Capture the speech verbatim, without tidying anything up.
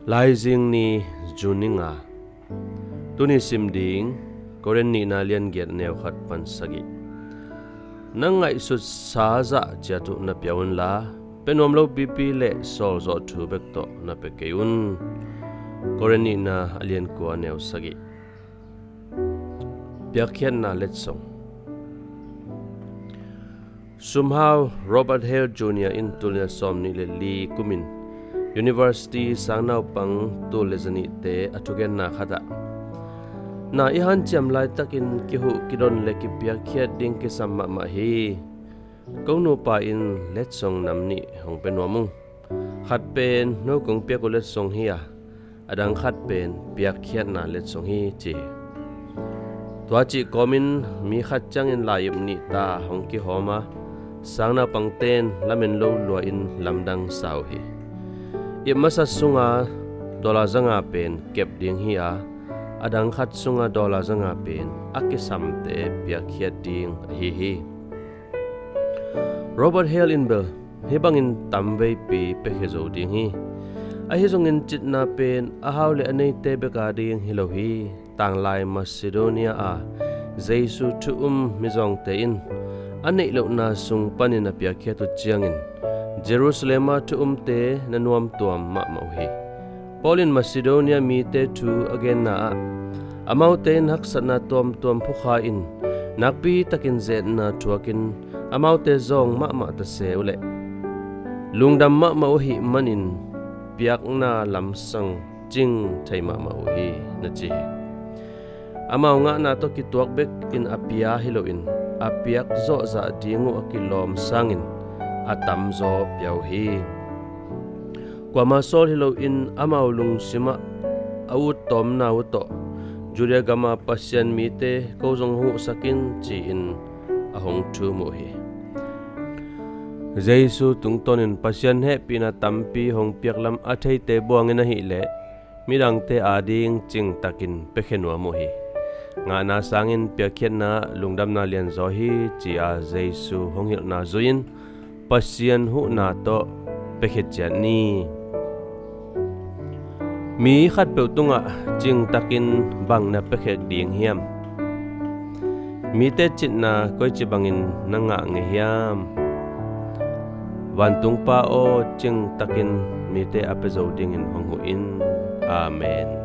Laizing ni, June ni nga. Tuni sim ding, Korin nihna lian giat neu khat pan sagih. Nang ngaihsut sa zah ciat uh na pia unla, pia nuam lo pipi le sawlzawh thu bek tawh na pia kei un. Korin nihna a lian kua neu sagih. Piakkhiatna letsong. Sumhau Robert Hale Junior in tul nih sawm nih le li kumin University sangnaupang tul le zanihte a thugenna khatah, na i hanciam laitakin kihuh kidon le kipiakkhiat ding kisam mahmah hi. Ko nupa in letsong nam nih hong pia nuam ung. Khat pen no kong piak uh letsong hi a, a dang khat pen piakkhiatna letsong hi, ci hi. Tua cih kawmin mi khat ciangin lai-ip nih ta hong kihawm a, sangnaupangte in lamen lo lua-in lamdang sa uh hi. Ip masa sunga dollar zanga pen kep ding hi a, a dang khat sunga dollar zanga pen a kisamte piakkhiat ding ahi hi. Robert Hale in bel hih bangin tamveipi piakhia zo ding hi. Ahi zongin citna pen a hau le a neite bek a ding hi lo hi. Tanglai Macedonia a Jesu thu um mizawngte in a neih lohna sung panin a piakkhiat uh ciangin Jerusalem a thu umte na nuamtuam mahmah uh hi. Paul in Macedonia mite thu a genna ah, amaute in haksatna tuamtuam phukha in, nakpi takin ze-etna thuakin, amaute zawng mahmah ta se uh leh, lungdam mahmah uh ahih manin, piakna lamsang cing thei mahmah uh hi, na ci hi. Amau ngahna tawh kituak bekin a pia hi loin, a piak zawhzah ding uh a kilawm sangin a tamzaw pia uh hi. Kuama sawl hi loin amau lungsimah a uttawmna uh tawh, Judea gama Pasian mite ko zong huhsak in, ci-in a hong thum uh hi. Jesu tungtawnin Pasian hehpihna tampi hong piaklam a theite buangin ahileh, midangte ading cingtakin piakhia nuam uh hi. Ngahna sangin piakkhiatna ah lungdamna lianzaw hi, ci-a Jesu hong hilhna zui-in Pasian huhna tawh piakhia ciat ni. Mi khatpeuh tungah cingtakin bang na piakhia ding hiam? Mite citna koici bangin na ngah ngei hiam? Vantungpa aw, cingtakin mite a pia zo dingin hong huh in. Amen.